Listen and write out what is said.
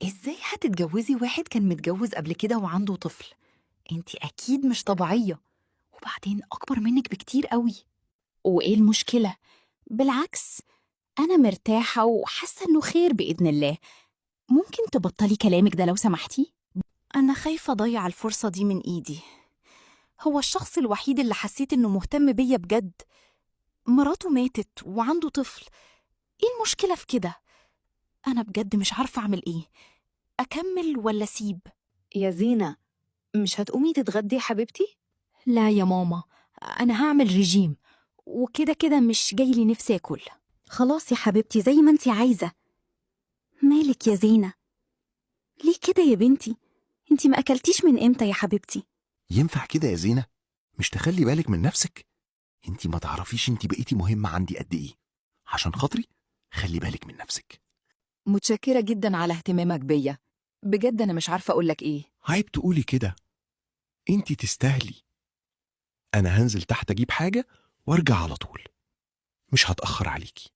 إزاي هتتجوزي واحد كان متجوز قبل كده وعنده طفل؟ انتي أكيد مش طبيعية، وبعدين أكبر منك بكتير قوي. وإيه المشكلة؟ بالعكس، أنا مرتاحة وحاسة إنه خير بإذن الله. ممكن تبطلي كلامك ده لو سمحتي؟ أنا خايفة أضيع الفرصة دي من إيدي. هو الشخص الوحيد اللي حسيت إنه مهتم بيا بجد. مراته ماتت وعنده طفل، إيه المشكلة في كده؟ أنا بجد مش عارفة أعمل إيه، أكمل ولا أسيب؟ يا زينة، مش هتقومي تتغدي يا حبيبتي؟ لا يا ماما، أنا هعمل رجيم، وكده كده مش جايلي نفسي أكل. خلاص يا حبيبتي، زي ما انتي عايزة. مالك يا زينة؟ ليه كده يا بنتي؟ انتي ما أكلتيش من امتى يا حبيبتي؟ ينفع كده يا زينة؟ مش تخلي بالك من نفسك؟ انتي ما تعرفيش انتي بقيتي مهمة عندي قد ايه. عشان خاطري خلي بالك من نفسك. متشكرة جدا على اهتمامك بيا، بجد أنا مش عارفة أقولك إيه. عيب تقولي كده، انتي تستاهلي. انا هنزل تحت اجيب حاجة وارجع على طول، مش هتأخر عليكي.